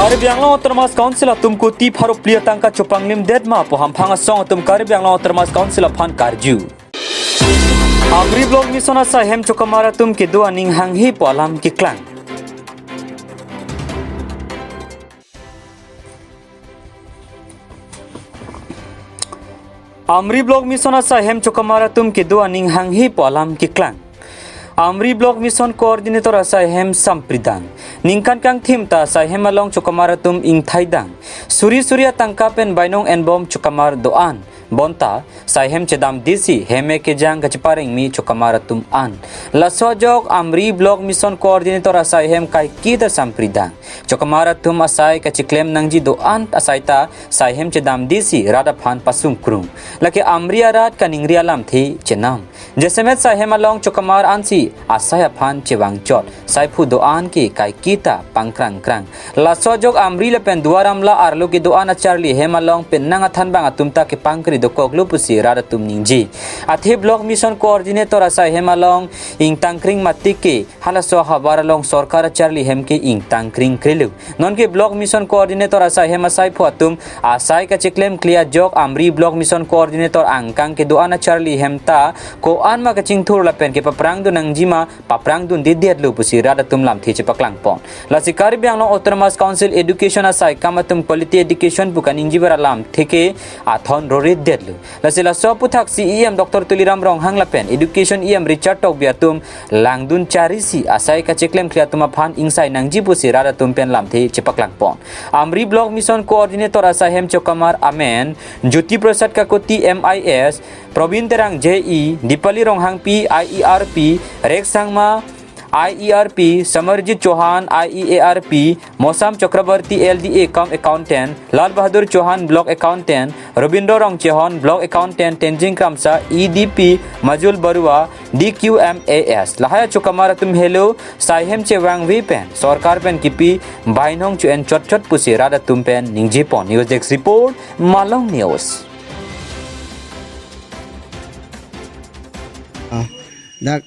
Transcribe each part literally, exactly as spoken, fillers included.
Karbi Anglong Autonomous Council atum kuti pharo phli atangka chopanglim detma pu hamphang asong atum Karbi Anglong Autonomous Council aphan karju. Amri Block Mission asai hem chokamar atum kedo aning hanghe pu alam keklang. Amri Block Mission asai hem chokamar atum kedo aning hanghe pu alam keklang. Amri Block Mission Coordinator asai hem sampridang. Ningkan kangthim ta asai hem along chokamar atum ingthaidang. Suri suri atangka pen bainong enbom chokamar do-an. Bonta, asai hem chedamdesi, heme kejang kacheparengmi chokamar atum an. Laso ajok Amri Block Mission Coordinator asai hem kaiketa sampridang. Chokamar atum asai kacheklem nangji do-an asai ta asai hem chedamdesi rat aphan pasungkrung. Lake Amri arat kaningri alamthe chenam. Jasemet asai hem along chokamar ansi asai aphan chevangchot. Saiphu do-an ke kaiketa pangkrangkrang. Laso ajok Amri lapen Duar Amla arlo kedo-an acharli hem along penang athanbang atum ta kepangkri dokoklo pusi rat atum ningje. Athe Block Mission Coordinator asai hem along ingtangkring mati ke halaso ahavar along sorkar acharli hem ke ingtangkring krelo. Nonke Block Mission Coordinator asai hem asaiphu atum asai kacheklemkle ajok Amri Block Mission Coordinator angkang kedo-an acharli hem ta ko-an ma kachingthur lapen kepaprangdun nangjima paprangdundedetlo pusi rat atum lamthe chepaklangpon. Lasi Karbi Anglong Autonomous Council Education asai kam atum quality education pu kaningjever alamthe ke athon roredetlo. Lasi laso aputhak C E M Doctor Tuliram Ronghang lapen Education E M Richard Tokbi atum langdun charisi asai kacheklemkle atum aphan ingsai nangji pusi rat atum pen lamthe chepaklangpon. Amri Block Mission Coordinator asai hem chokamar amen Jyoti Prasad Kakoti M I S, Probin Terang J E, Dipali Ronghangpi I E R P, Rex Sangma I E R P, Samarjit Chauhan I E A R P, Mosam Chakraborty L D A cum accountant, Lal Bahadur Chauhan block accountant, Robindro Rongchehon block accountant, Tenzing Kramsa E D P, Majul Barua D Q M A S. Lahai achokamar atum helo asai hem chevangve pen sorkar pen kipi bainong cho-en chotchot pusi rat atum pen ningjepon. News Desk Report, Malong News. Ah, dak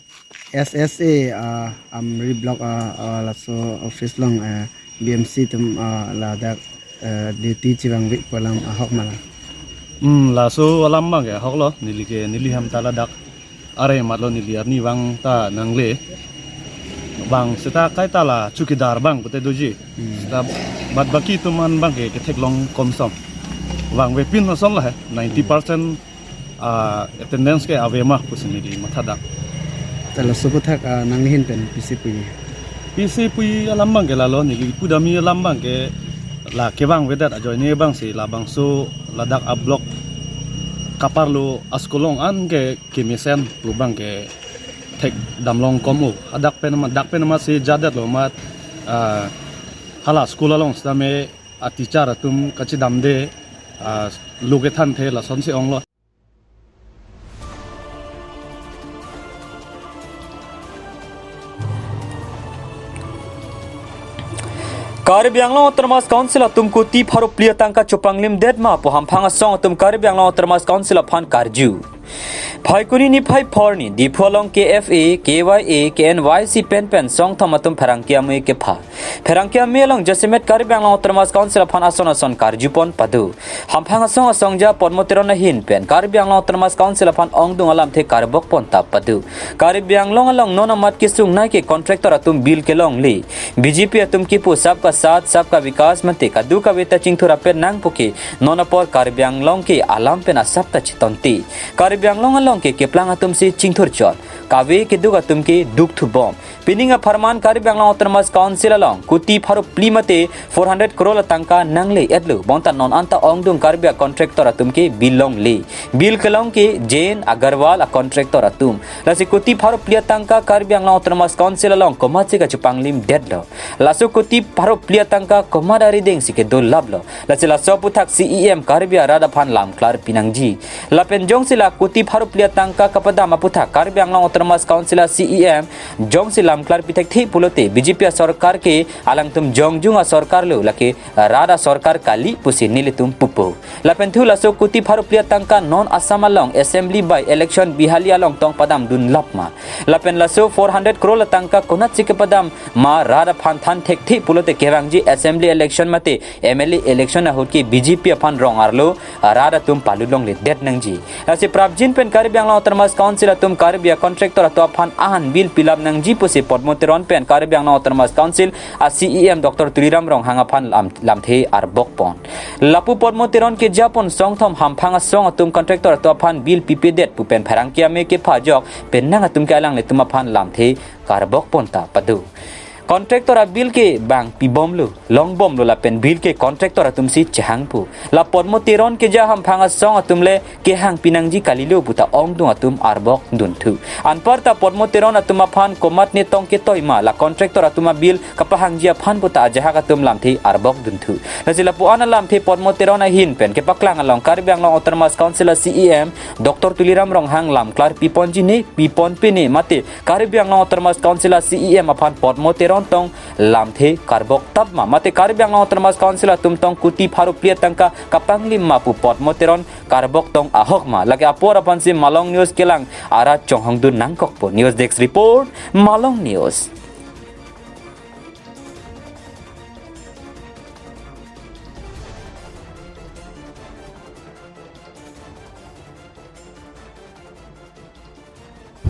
S S A, ah, Amri Block, ah, ah, laso office along, ah, B M C atum, ah, ladak, ah, duty chevangve pu alam ahok ma la? Hmm, laso alam abang ke ahoklo, neli ke, neli hem ta ladak are matlo, neli arnivang ta nangle. Bang seta kaita la chowkidar abang pute doji. Hmm. Seta bad baki atum an abang ke ketheklong komsom. Vangvepin ason la he, ninety percent ah, attendance ke ave ma pusi neli mathadak. Ta laso aputhak, ah, nangli ahin pen pisi puji? Pisi puji alam abang ke lalo, neli pudamji alam abang ke la kevangvedet ajoine abangsi labangso ladak a-block kaparlo a-school along an ke kemesen pu abang ke thekdamlong kom-o. Hadak pen ma, dak pen masi jadetlo mat, ah, hala school along sitame a-teacher atum kachedamde, ah, lo kethanthe lasonsi onglo. Karbi Anglong Autonomous Council atum kuti pharo phli atangka chopanglim detma pu hamphang asong atum Karbi Anglong Autonomous Council aphan karju. Phaikuni niphai phor arni Diphu along K F A, K Y A, K N Y C pen pen songthom atum pherangke amei kepha. Pherangke amei along jasemet Karbi Anglong Autonomous Council aphan ason ason karjupon pado. Hamphang asong asongja Padma Teron ahin pen Karbi Anglong Autonomous Council aphan ongdung alamthe karbokpon ta pado. Karbi Anglong along non amat kesungnei ke contractor atum bill kelongle. B J P atum kipu sabka saath, sabka vikas mate kadokave ta chingthur apet nangpo ke non apor Karbi Anglong ke alam pen asap ta chetonte. Karbi Anglong along ke keplang atumsi chingthurchot. Kave keduk atum ke dukthubom. Pining apharman Karbi Anglong Autonomous Council along kuti pharo phli mate four hundred crore atangka nangle-etlo. Bonta non anta ongdung Karbi a-contractor atum ke bill longle. Bill kelong ke Jain Agarwal a-contractor atum. Lasi kuti pharo phli atangka Karbi Anglong Autonomous Council along komatsi kachopanglim detlo. Laso kuti pharo phli atangka komat aridengsi kedo laplo. Lasi laso aputhak C E M Karbi arat aphan lam klarpi nangji. Lapen jongsi la kuti pharo phli atangka kapadam aputhak Karbi Anglong Autonomous Council a C E M jongsi lam klarpi thekthe pulote B J P asorkar ke alangtum jongjung asorkar lo, lake rat asorkar kali pusi nelitum pupo. Lapen thu laso kuti pharo phli atangka non Assam along assembly by election Bihali along tong padam dunlap ma? Lapen laso four hundred crore atangka konatsi kepadam ma, rat aphan than thekthe pulote kevangji assembly election mate M L A election ahut ke B J P aphan rong arlo rat atum palut longledet nangji. Lasi prapjin pen Karbi Anglong Autonomous Council atum Karbi a contractor atum aphan ahan bill pilap nangji pusi Podmo Teron pen Karbi Anglong Autonomous Council a C E M Doctor Tuliram Ronghang aphan lam, lamthe arbok pon. Lapu Podmo Teron kejapon songthom hamphang asong atum contractor atum aphan bill pipedet pu pen pherangke ame kepha ajok penang atum ke alanglitum aphan lamthe karbok pon ta pado. Contractor a bill ke bang pibomlo, longbomlo lapen bill ke contractor atum si chehang pu. La Podmo Teron keja hamphang asong atum le kehang pinangji kalilo puta ongdung atum arbok dunthu. Anparta Podmo Teron atum aphan komatne tong ketoi ma la contractor atum a bill kapahangji aphan puta ajahak atum lamthe arbok dunthu. Lasi lapu-an alamthe Podmo Teron ahin pen kepaklang along Karbi Anglong Autonomous Council a C E M Doctor Tuliram Ronghang lam klarpi ponji ne, pipon pe ne mate Karbi Anglong Autonomous Council a C E M aphan Podmo Teron tong lamthe karbok tap ma, mate Karbi Anglong Autonomous Council atum tong kuti pharo phli atangka kapanglim ma pu Podmo Teron karbok tong ahok ma, lake apor aphansi Malong News kelang arat chonghong dun nangkokpo. News Desk Report, Malong News.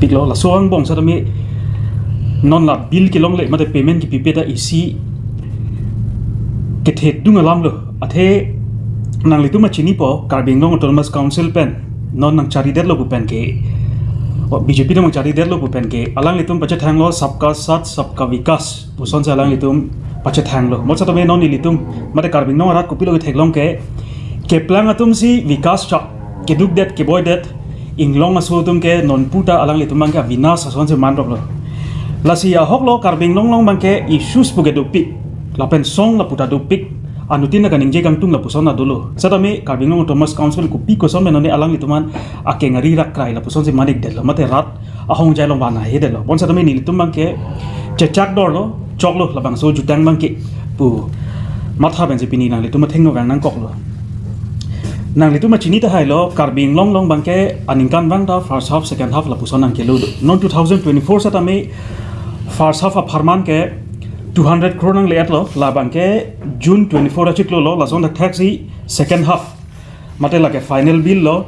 Piklo laso angbong setame non la bill kelongle mate payment kepipe ta isi kethedung alam lo. Athe nanglitum ma chinipo, Karbi Anglong Autonomous Council pen non nangcharidetlo pu pen ke, o, B J P atum nangcharidetlo pu pen ke alanglitum pachethanglo Sabka Saath Sabka Vikas puson si alanglitum pachethanglo. Mo setame non ilitum mate Karbi Anglong arat kopilo ketheklong ke, keplang atum si vikas chak, kedukdet keboidet, inglong aso atum ke nonputa alanglitum abang ke avinas ason si manroklo. Lasi ahoklo Karbi Anglong along abang ke issues pu ke dopik, lapen song lapu ta dopik, anuttin kaningje kangtung lapuson ta dolo. Setame Karbi Anglong Autonomous Council kopi koson menone alanglitum an akengari rakrai lapuson si manikdetlo, mate rat ahongjai along van ahedetlo. Bonsetame nelitum abang ke chechak dorlo, choklo labangso jutang abang ke pu matha pensi pini nanglitum athengno vang nangkoklo. Nanglitum ma chini tahailo, Karbi Anglong along abang ke aningkanvang ta first half, second half lapuson nangkelo do. Non two thousand twenty-four setame first half apharman ke two hundred crore nangle-etlo, labang ke June twenty-four achiklo lo, lason thakthak si second half mate lake final bill lo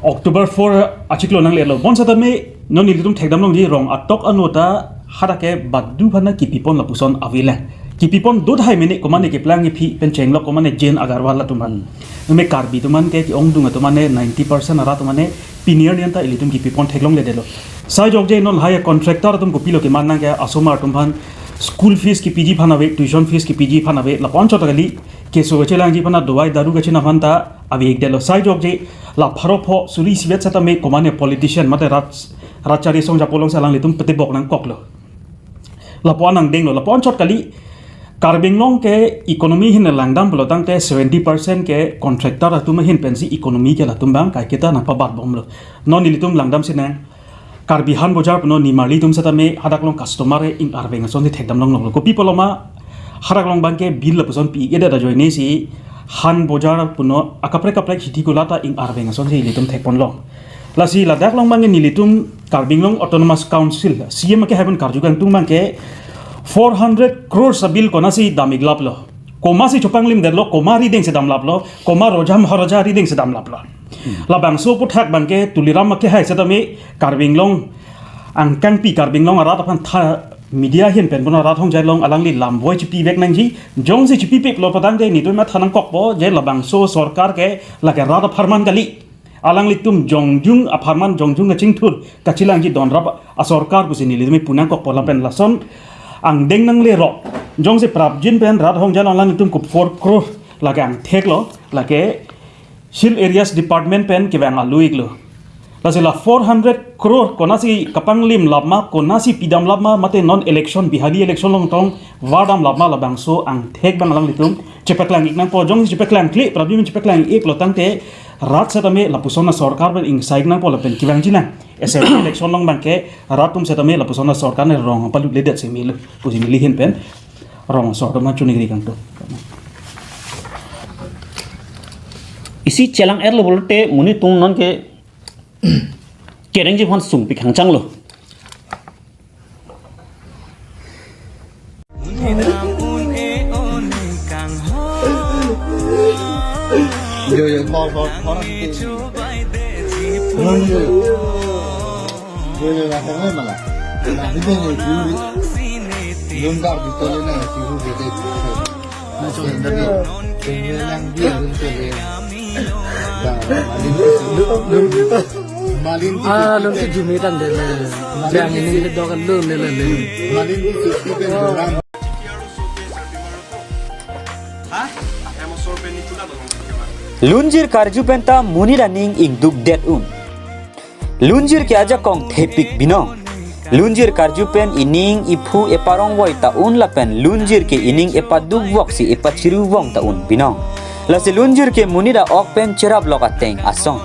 October four achiklo nangle-etlo. Bonsetame non nelitum thekdam longji rong atok ano ta hadak ke badu aphan ta kipipon lapuson avelang. Kipipon do tahai mene, komane keplang kephi pen chenglok, komane Jain Agarwal atum an. Nome Karbi atum an ke, ke-ongdung atum an ke ninety percent arat atum an ke pini arni an ta ilitum kipipon theklongledetlo. Sai jokje non lahai contractor atum kopilo keman nang ke, asomar atum aphan school fees kepiji aphan ave, tuition fees kepiji aphan ave, lapu-an chot kali, keso kachelangji aphan ta, dawai daru kachina aphan ta ave-ikdetlo. Sai jokje la pharo pho suri isivet setame komane politician mate rat, rat chari song japo along si alanglitum petebok nangkoklo. Lapu-an angdenglo, lapu-an chot kali. Karbi Anglong ke economy ahin langdam pulo tangte seventy percent ke contractor atum ahin pensi economy ke latum abang kaiketa nangpabatbomlo. Non nelitum langdam sinang. Karbi Han Bojar punon nimarli atum setame hadak along customer ke ing-arveng ason si thekdam longloklo. Kopi pulo ma, hadak along abang ke bill lapuson pi-ikdet ajoine si Han Bojar punon akaprek kaprek city kula ta ing-arveng ason si ilitum thekponlong. Lasi ladak along abang ke nelitum Karbi Anglong Autonomous Council, C E M ke hai pen karju kangtung abang ke four hundred crores a bill konatsi dam-iklaplo. Komatsi chopanglimdetlo, koma arideng si damlaplo, koma Raja Maharaja arideng si damlaplo. Labangso aphuthak abang ke Tuliram akehai setame Karbi Anglong angkangpi, Karbi Anglong arat aphan tha, media ahin pen punon rat hongjai along alangli lam voi chipivek nangji, jongsi chipipiklo pu tangte nelitum matha nangkokpo je labangso sorkar ke lake rat apharman kali. Alanglitum jongjung apharman, jongjung kachingthur kachelangji donrap asorkar pusi nelitum pu nangkokpo lapen lason angdeng nanglerok. Jongsi prapjin pen rat hongjai along alanglitum ko four crore lake angtheklo, lake Hill Areas Department pen kevang alu-iklo. Lasi la four hundred crore konatsi kapanglim lapma, konatsi pidam lapma, mate non election, Bihari election along tong vardam lapma, labangso angthek abang alanglitum chepaklang-ik nangpo. Jongsi chepaklang kle, prabim chepaklang-ik lo tangte rat setame lapuson asorkar pen ingsai-ik nangpo lapen kevangji nang. Assembly election along abangke rat atum setame lapuson asorkar ne rong palut ledet si melo pusi neli ahin pen rong asorkar ma chunigri kangtung. Isi chelang-etlo pulote monit atum nonke kerengji aphan sungpik hangchanglo. Yo, yo, thor, thor, thor. Yo, yo, yo. Yo, yo, yo, thor, mala. Na, bide yo, yo, yo. Lundar di tole na, yo, yo, yo. Ah, lun ke jumi tang de le. Yang ini ke dokan lun le le le. Lunjir karju penta monit aning ingdukdet un. Lunjir ke ajakong thepik binong. Lunjir karju pen ining iphu eparong voi ta un lapen lunjir ke ining epaduk voksi epachiru vong ta un binong. Lasi lunjir ke monit a-ok pen cherap lok ateng asong.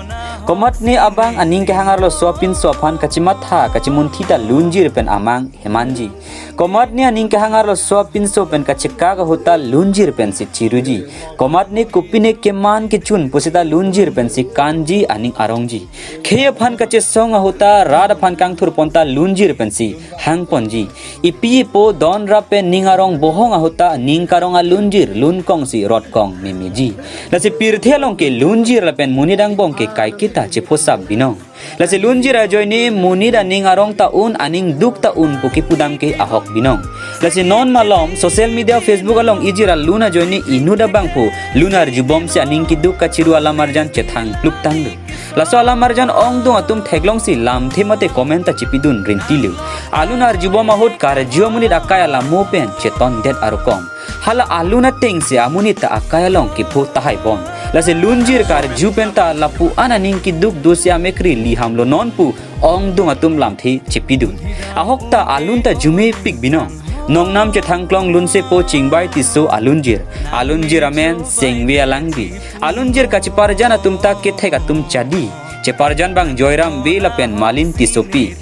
Komatne abang aning kehang arloso apinso aphan kachimatha kachimunthi ta lunjir pen amang hemanji. Komatne aning kehang arloso apinso pen kachekak ahut ta lunjir pensi chiruji. Komatne kopine keman kechun pusita lunjir pensi kanji aning arongji. Khei aphan kachesong ahut ta rat aphan kangthur pon ta lunjir pensi hangponji. Ipi ipo don rap pen ning arong bohong ahut ta ning karong alunjir lunkongsi rotkong memeji. Lasi pirthe along ke lunjir lapen monit angbong ke kaiketa chephosap binong. Lasi lunjir ajoine monit aning arong ta un, aning duk ta un pu kepudam ke ahok binong. Lasi non malom social media, Facebook along ijir alun ajoine inut abangphu lun arjubomsi aning keduk kachiru alam arjan chethang luk tanglo. Laso alam arjan ongdung atum theklongsi lamthe mate comment ta chipidun rintilo. Alun arjubom ahut karju amonit akai alamo pen chetondet arukom. Hala alun atengsi amonit ta akai along kepho tahai bon. Lasi lunjir karju penta lapu-an aning keduk dosi amekri lihamlo non pu ongdung atum lamthe chipidun. Ahok ta alun ta jumepik binong. Nongnam chethangklong lunsepo Chingbai Tisso alunjir. Alunjir amen Sengve Alangbi. Alunjir kacheparjan atum ta kethek atum chadi. Cheparjan abang Joyram Bey lapen Malin Tissopi.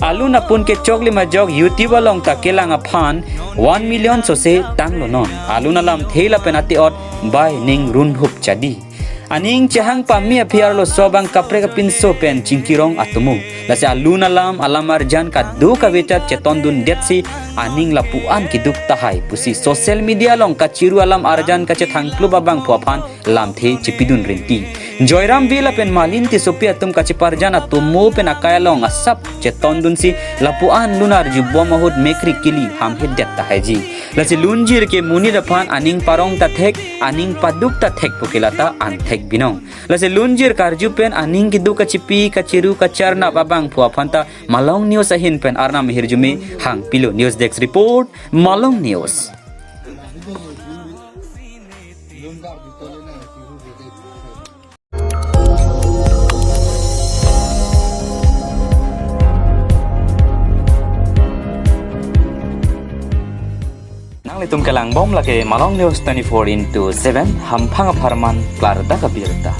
Alun apun kechoklim ajok YouTube along ta kelang aphan one million sose tanglo non. Alun alamthe lapen ate-ot bai ning runhup chadi. Aning chehang pame aphi arloso abang kaprek apinso pen chingkirong atomo. Lasi alun alam, alam arjan kadokave ta chetondundetsi aning lapu-an keduk tahai pusi social media along kachiru alam arjan kachethangklop abangphu aphan lamthe chipidun rinti. Joyram Bey lapen Malin Tissopi atum kacheparjan atomo pen akai along asap chetondunsi lapu-an lun arjubom ahut mekri kili hamhedet tahaiji. Lasi lunjir ke monit aphan aning parong ta thek, aning paduk ta thek pu ke lata angthek binong. Lasi lunjir karju pen aning keduk kachipi kachiru kacharnap abangphu aphan ta Malong News ahin pen Arnam Hirjume hangpilo. News Desk Report, Malong News. Nanglitum kelangbom lake Malong News twenty-four into seven, hamphang apharman klardak abirta.